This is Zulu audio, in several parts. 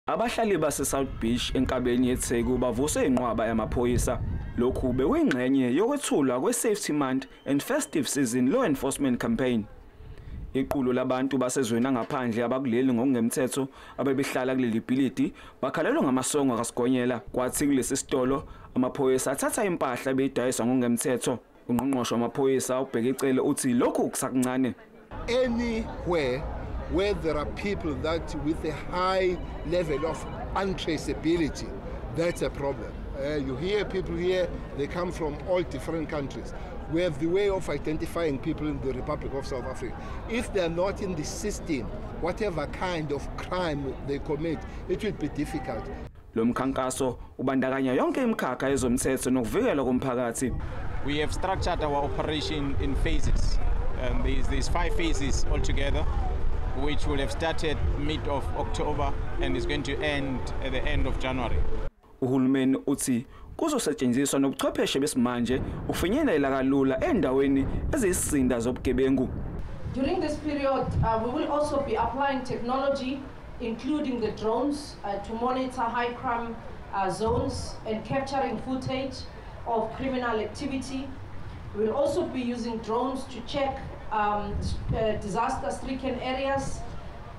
Abahlali base-South Beach enkabeni yeTheku bavuswe inqwaba yamaphoyisa. Lokhu bekuyingxenye yokwethulwa kwe-Safety Month and Festive Season Law Enforcement Campaign. Iqulu labantu basezweni langaphandle abakuleli ngokungemthetho abebehlala kuleli bhilidi bakhalelwe ngamasongo kaSigonyela. Kwathi kulesi sitolo amaphoyisa athatha impahla ebeyidayiswa ngokungemthetho. Ungqongqoshe wamaphoyisa uBheki Cele uthi lokhu kusakuncane. Anywhere where there are people that with a high level of untraceability, that's a problem. You hear people here, they come from all different countries. We have the way of identifying people in the Republic of South Africa. If they are not in the system, whatever kind of crime they commit, it will be difficult. Lo mkhankaso ubandakanya yonke imikhakha yezomthetho nokuvikelwa komphakathi. We have structured our operation in phases. There's five phases altogether, which will have started mid of October and is going to end at the end of January. Uhulumeni uthi kuzosetshenziswa nobuchwepheshe besimanje ukufinyelela kalula endaweni eziyisizinda zobugebengu. During this period, we will also be applying technology, including the drones, to monitor high crime zones and capturing footage of criminal activity. We will also be using drones to check disaster-stricken areas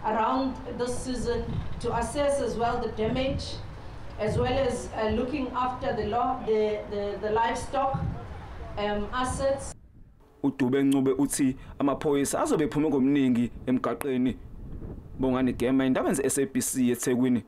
around this season to assess as well the damage, as well as looking after the livestock assets. uDube Ncube uthi amaphoyisa azobe ephume ngomningi emgaqeni. Bongani Gema, indaba ze-SABC eThekwini.